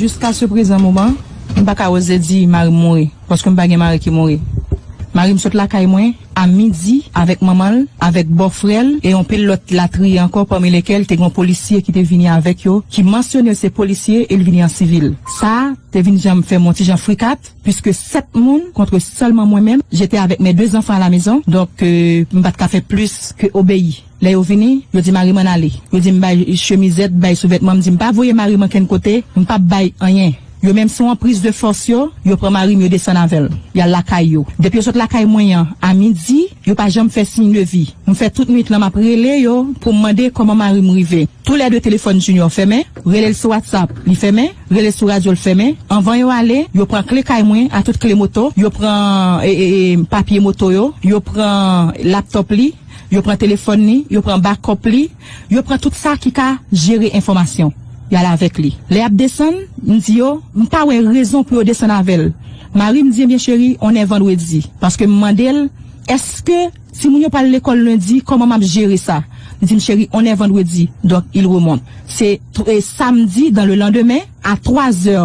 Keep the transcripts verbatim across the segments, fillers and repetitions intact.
Jiska se prezan moman, m pa ka oze di mari m mouri, paske m pa gen mari ki mouri. Mari m sot lakay mwen a midi avèk manman l, avèk bòfrè l e yon pil lòt latriye ankò, pami lekèl te gen yon polisye ki te vini avèk yo, ki mansyone l se polisye e l vini an sivil. Sa a te vin jan fè m yon ti jan frikat, piske sèt moun kont sèlman mwen menm, j'étais avec mes deux enfants à la maison, donk, euh, m pa t ka fè plis ke obeyi. Lè yo vini, yo di mari m ann ale. Yo di m bay chemizèt, bay souvètman, m di m pa voye mari m ankenn kote, m p ap bay anyen. Yo menm sou anpriz de fòs yo, yo pran mari m, yo desann avè l. Y al lakay yo. Depi yo sot lakay mwen an, a midi, yo pa janm fè siy de vi. M fè tout nwit lan m ap rele yo pou m mande kòman mari m rive. Toulède telefòn Junior fèmen, rele l sou WhatsApp, li fèmen, rele l sou radyo, l fèmen. Anvan yo ale, yo pran kle kay mwen, a tout kle moto, yo pran, e, e, e, papye moto yo, yo pran laptòp li, yo pran telefòn li, yo pran bakòp li, yo pran tout sa ki ka jere enfòmasyon. Y al avèk li. Lè y ap desann, m di yo, m pa wè rezon pou yo desann avè l. Mari m di, ebyen cheri, on est vendredi. Paske m mande l, èske timoun yo pral lekòl lendi, kòman m ap jere sa? Li di m, cheri, on est vendredi. Donk, il remonte. Se tw-, e samdi, dans le lendemain, a twa zè,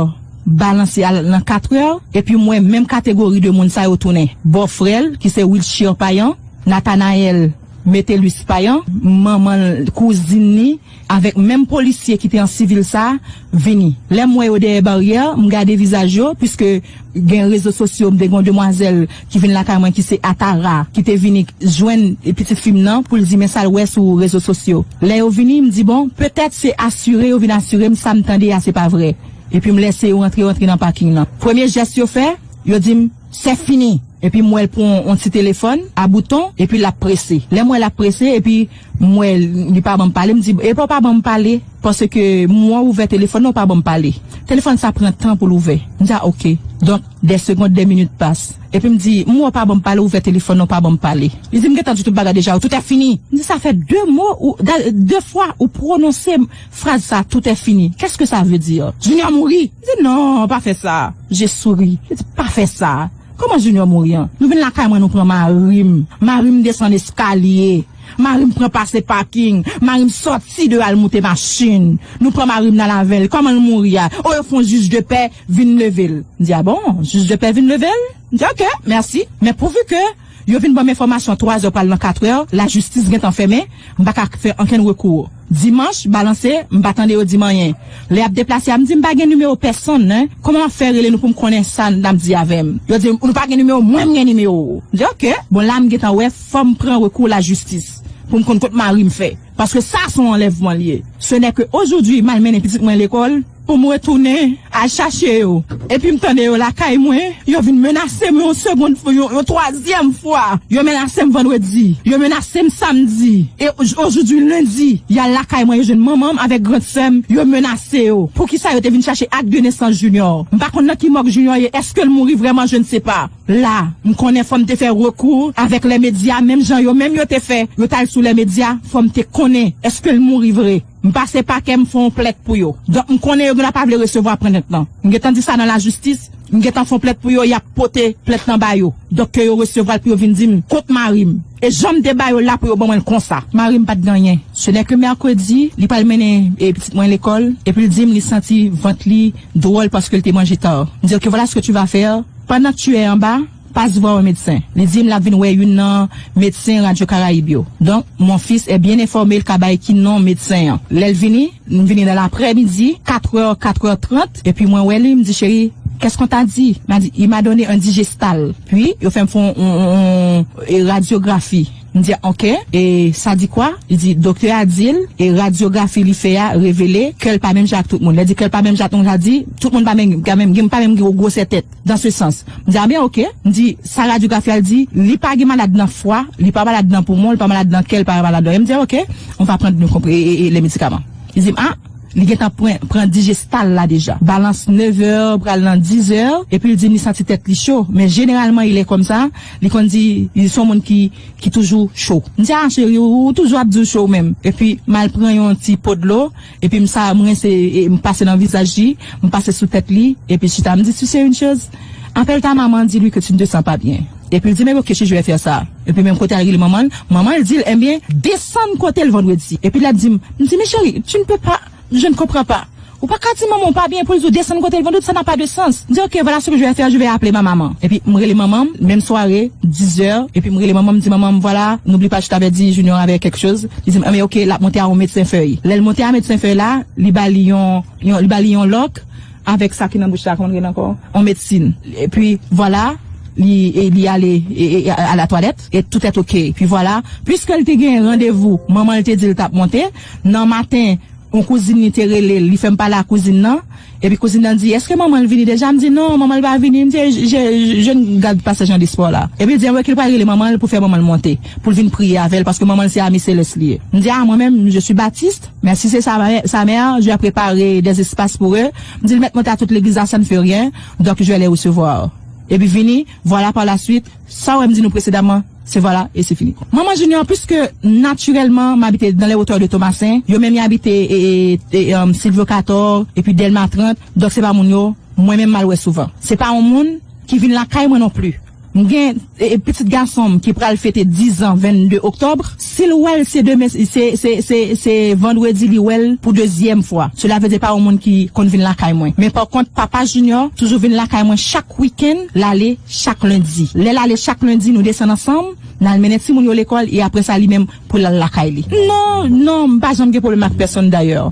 balanse al nan kat è, epi m wè menm kategori de moun sa yo tounen. Bòfrè l, ki se Wilshire Payan, Nathanaël Metellus Payan, manman l, kouzin li, avèk menm polisye ki te an sivil sa a, vini. Lè m wè yo dèyè baryè, m gade vizaj yo, piske gen rezo sosyo, m te gen yon demwazèl ki vin lakay mwen, ki se Atara, ki te vini jwenn pitit fi m nan pou l di men sa l wè sou rezo sosyo. Lè yo vini, m di, bon, petèt se asire yo vin asire m, sa m tande a se pa vrè. Epi m lèse yo rantre, rantre nan paking nan. Premye jès yo fè, yo di m, c'est fini. Epi m wè l pran yon ti telefòn a bouton, epi l ap prese. Lè m wè l ap prese, epi m wè li pa ban m pale, m di, epa w pa ban m pale, paske m wè w ouvè telefòn nan, w pa ban m pale. Telefòn sa pran tan pou l ouvè. M di, a, oke. Donk, des secondes, des minutes passent. Epi m di, m wè w pa ban m pale, w ouvè telefòn nan, w pa ban m pale. Li di, m gentan di tout bagay deja, tout est fini. M di, sa fè de mo, ou, da- de fwa ou pwononse fraz sa, tout est fini. Qu'est-ce que ça veut dire? Junior mouri. Li di, non, pa fè sa. Je souris. Li di, pa fè sa. Kòman Junior mouri an? Nou vin lakay mwen, nou pran mari m. Mari m desann eskalye. Mari m pran pase paking. Mari m sòti de al moute machin. Nou pran mari m nan lavèl. Kòman l mouri a? O, yo fè yon jij de pè vin leve l. M di, a bon, jij de pè vin leve l? M di, oke, mèsi. Men pouvi ke yo vin ban m enfòmasyon twa zè pral nan kat è, lajistis gentan fèmen, m pa ka fè ankenn rekou. Dimanch, balanse, m pa tande yo di m anyen. Lè y ap deplase a, m di, m pa gen nimewo pèsonn, non. Kòman m ap fè rele nou pou m konnen sa n ap di avè m? Yo di, nou pa gen nimewo, mwen m gen nimewo w. M di, oke. Bon, la m gentan wè, fò m pran rekou lajistis pou m konn kot mari m fè. Paske sa se yon anlèvman l ye. Ce n'est que aujourd'hui, m al mennen pitit mwen lekòl, pou m retounen al chache yo. Epi m tande yo lakay mwen, yo vin menase m yon segond, yon, yon twazyèm fwa. Yo menase m vandredi, yo menase m samdi. E oj-, aujourd'hui lendi, y al lakay mwen, yo jwenn manman m avèk grand sè m, yo menase yo. Poukisa yo te vin chache ak de nesans Junior? M pa konn nan ki mòg Junior ye, èske l mouri vrèman, je ne sais pas. La, m konnen fò m te fè rekou avèk lè medya, menm jan yo menm yo te fè, yo t al sou lè medya, fò m te konnen èske l mouri vre. M pase pakè, m fè yon plent pou yo. Donk, m konnen yo genlè pa vle resevwa plent lan. M gentan di sa nan lajistis, m gentan fè yon plent pou yo, y ap pote plent lan ba yo. Donk, ke yo resevwa l pou yo vin di m kont mari m. E jan m te ba yo la pou yo ban mwen l konsa. Mari m pa t gen anyen. Ce n'est que mercredi, li pral mennen, e, pitit mwen lekòl, epi l di m li santi vant li dwòl paske l te manje ta. M di, ok, voilà ce que tu vas faire. Pendant que tu es en bas, passe voir un médecin. Li di m l ap vin wè youn nan medsen Radyo Karayib yo. Donk, mon fils est bien informé, l ka bay ki non medsen an. Lè l vini, m vini nan laprèmidi, kat è, kat è trant, epi mwen wè li, m di, cheri, qu'est-ce qu'on t'a dit? L a di, il m'a donné un digestal. Puis, yo fè m fè yon, yon, yon, yon, e, radyografi. M di, ok, et ça dit quoi? Li di, doktè a di l, e radyografi li fè a revele kè l pa menm jan ak tout moun. Lè di kè l pa menm jan ak tout moun, sa di, tout moun pa menm, pa menm, pa menm gen gwosè tèt. Dans ce sens. M di, a byen, ok. M di, sa radyografi a di, li pa gen malad nan fwa, li pa malad nan poumon, li pa malad nan kè, li pa malad nan. E m di, ok, on va prendre nos compr-, e, e, e, les médicaments. Li di m, a, li gentan pran, pran dijestal la deja. Balans nèf è, pral nan dis è, epi li di m li santi tèt li cho. Men jeneralman, il est comme ça, li konn di, li se yon moun ki, ki toujou cho. M di, a, cheri, ou, ou toujou ap di w cho ou menm. Epi, m al pran yon ti po dlo, epi m sa, m rense, e, m pase nan vizaj li, m pase sou tèt li, epi chita. M di, tu sais une chose? Appelle ta maman, dis-lui que tu ne te sens pas bien. Epi l di m, ok, cheri, je vais faire ça. Epi menm kote al rele manman l, manman l di l, ebyen, desann kote l vandredi. Epi l ap di m, m di, mais chérie, tu ne peux pas, je ne comprends pas. Ou pa ka di manman w pa byen pou l di w desann kote l, vendredi, ça n'a pas de sens. M di, ok, voilà ce que je vais faire, je vais appeler ma maman. Epi m rele manman m, menm sware, diz è, epi m rele manman m, m di, manman m, vwala, n'oublie pas, je t'avais dit, Junior avait quelque chose. Li di m, enben, ok, l ap monte a yon medsen fèy. Lè l monte a medsen fèy la, li ba li yon, yon, li ba li yon lòk avèk sa ki nan bouch la, kòman l rele ankò? Yon medsin. Epi, vwala, li, e, li ale, e, e, a, a la twalèt, e tout est ok. Epi vwala, piske l te gen randevou, manman l te di l t ap monte, nan maten, yon kouzin li te rele l, li fè m pale ak kouzin nan. Epi kouzin nan di, èske manman l vini deja? M di, non, manman l pa vini. M di, je, je, je ne garde pas ce genre d'espoir là. Epi l di, enben, ke l pral rele manman l pou fè manman l monte, pou l vin priye avè l, paske manman l se ami selès li ye. M di, a, mwen menm, je suis baptiste, mais si c'est sa, sa mère, je vais préparer des espaces pour eux. M di, l mèt monte a tout legliz la, ça ne fait rien, donc je vais les recevoir. Epi vini, vwala, par la suite, sa w wè m di nou presedaman, se vwala, e se fini. Manman Junior, puiske natirèlman, m abite dans les hauteurs de Tomasen, yo menm y abite, e, e, e, um, Silvyo Katò, epi Dèlma trant, donk se pa moun yo, mwen menm m al wè souvan. Se pa yon moun ki vin lakay mwen non pli. M gen, e, e, pitit gason m ki pral fete diz an vennde oktòb. Si l wè l, se demen, se, se, se, se vandredi li wè l pou dezyèm fwa. Sela vle di pa yon moun ki konn vin lakay mwen. Men pa kont, papa Junior toujou vin lakay mwen chak wikenn, l ale chak lendi. Lè l ale chak lendi, nou desann ansanm, n al mennen timoun yo lekòl, e apre sa, li menm, pou l al lakay li. Non, non, m pa janm gen pwoblèm ak pèsonn dayè.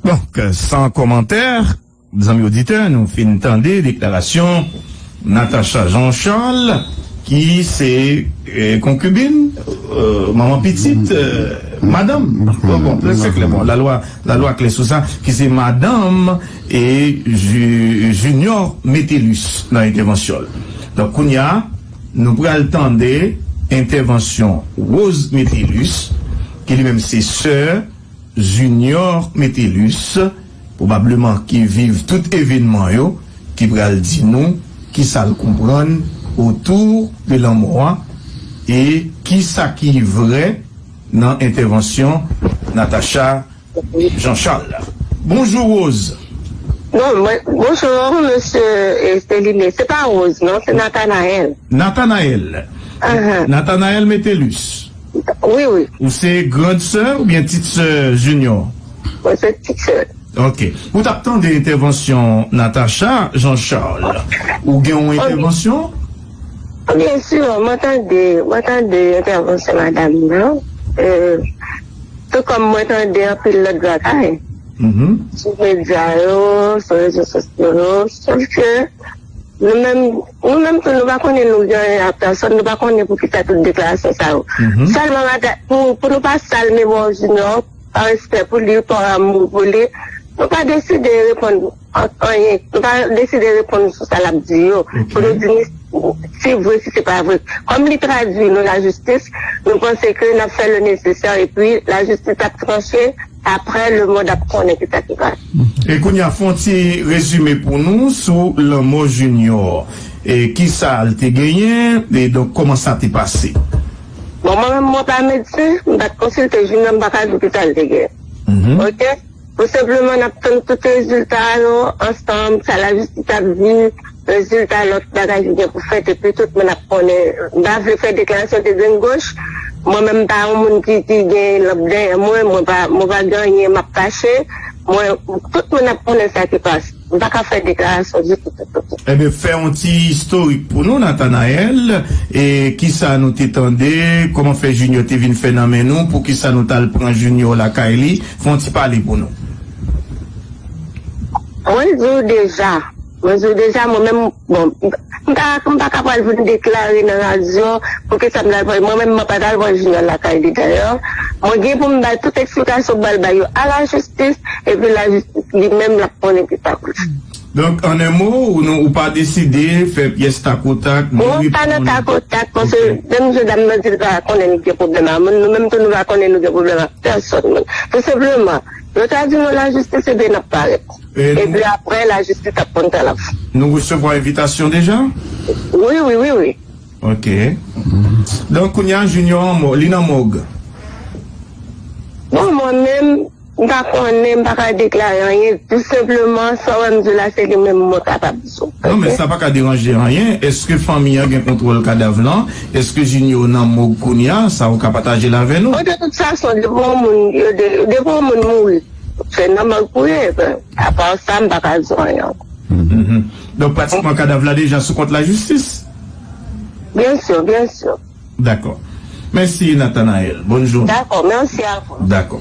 Donk, san kòmantè, zanmi oditè, nou fin tande deklarasyon Natacha Jean Charles, ki se, eh, konkibin, eh, manman pitit, eh, madanm. Bon, bon, se klè, bon, lalwa, lalwa klè sou sa, ki se madanm, eh, Ju-, Junior Metellus nan entèvansyon l. Donk, kounye a, nou pral tande entèvansyon Rose Metellus, ki li menm se sè Junior Metellus, pwobableman ki viv tout evènman yo, ki pral di nou kisa l konprann otou de lanmò a e kisa ki vrè nan entèvansyon Natacha Jean Charles la. Bonjou, Rose. Bon, mwen, bonjou, mesye, eh, Celine. Se pa Rose, non, se Nathanaël. Nathanaël. Ahan. Nathanaël Metellus. Wi, wi. Ou se grand sè oubyen tit sè Junior? Mwen se tit sè. Ok. Ou t ap tande entèvansyon Natacha Jean Charles. Ou gen yon entèvansyon? Byen si, mwen tande, mwen tande entèvansyon madanm nan. Eh, tout kòm mwen tande anpil lòt bagay. Mhm. Sou medya yo, sou rezo sosyo yo. Sof ke nou menm, nou menm tou, nou pa konnen nou gen anyen ak pèsonn, nou pa konnen poukisa tout deklarasyon sa yo. Mhm. Sèlman, mada-, pou, pou nou pa sal memwa Junior, pa respè pou li, pa amou pou li, nou pa deside reponn an-, anyen. Nou pa deside reponn sou sa l ap di yo. Ok. Pou nou di ni si vre, si se pa vre. Kòm li tradui nou lajistis, nou panse ke n ap fè le nesesè epi lajistis ap tranche, apre lemonn ap konnen ki sa ki pase. E kounye a, fè yon ti rezime pou nou sou lanmò Junior. E kisa l te genyen, e donk kòman sa te pase? Bon, mwen menm, mwen pa medsen, m pa t konsilte Junior, m pa ka di w kisa l te gen. Mhm. Ok? Tou senpleman, n ap tann tout rezilta yo ansanm, sa lajistis ap di, rezilta lòt bagay ki gen pou fèt, epi tout moun ap konnen. M pa vle fè deklarasyon de grenn goch. Mwen menm, m pa yon moun ki, ki gen lanp dèyè mwen, mwen pa, mwen pa gen anyen m ap kache. Mwen, tout moun ap konnen sa ki pase. M pa ka fè deklarasyon ditou, ditou, ditou. Ebyen, fè yon ti istorik pou nou, Nathanaël. E kisa nou te tande? Kòman fè Junior te vin fè nan men nou? Poukisa nou t al pran Junior lakay li? Fè yon ti pale pou nou. Mwen di w deja. Mwen di w deja, mwen menm, bon, m pa, m pa ka pral vin deklare nan radyo poukisa m t al pran. Mwen menm, mwen pa t al pran Junior lakay li dayè. Mwen gen pou m bay tout eksplikasyon m pral bay yo a lajistis, epi lajistis li menm l ap konnen ki sa pou l fè. Donk, an en mo, ou, nou, ou pa deside fè pyès takotak, ni reponn. Mwen pa nan takotak, paske menm jan dam nan di l pa konnen li gen pwoblèm ak moun, nou menm tou nou pa konnen nou gen pwoblèm ak pèsonn moun. Tou senpleman, yo ta di nou lajistis, ebyen n ap parèt. Epi apre, lajistis ap konn sa l ap fè. Nou resevwa envitasyon deja? Wi, wi, wi, wi. Ok. Donk, kounye a, Junior an mò-, li nan mòg. Bon, mwen menm, m pa konnen, m pa ka deklare anyen. Tou senpleman, sa w wè m di w la, se li menm mwen kapab di w. Non, men sa pa ka deranje anyen. Èske fanmi an gen kontwòl kadav lan? Èske Junior nan mòg kounye a? Sa ou ka pataje l avè nou? Bon, de tout fason, depi yon moun, yo de, depi yon moun mouri, Se nòmal pou ye. Apa sa, m pa ka di anyen ankò. Donk, pratikman, kadav la deja sou kont lajistis. Byen si, byen si. Dakò. Mèsi, Nathanaël. Bonn jounen. Dakò, mèsi a vou. Dakò.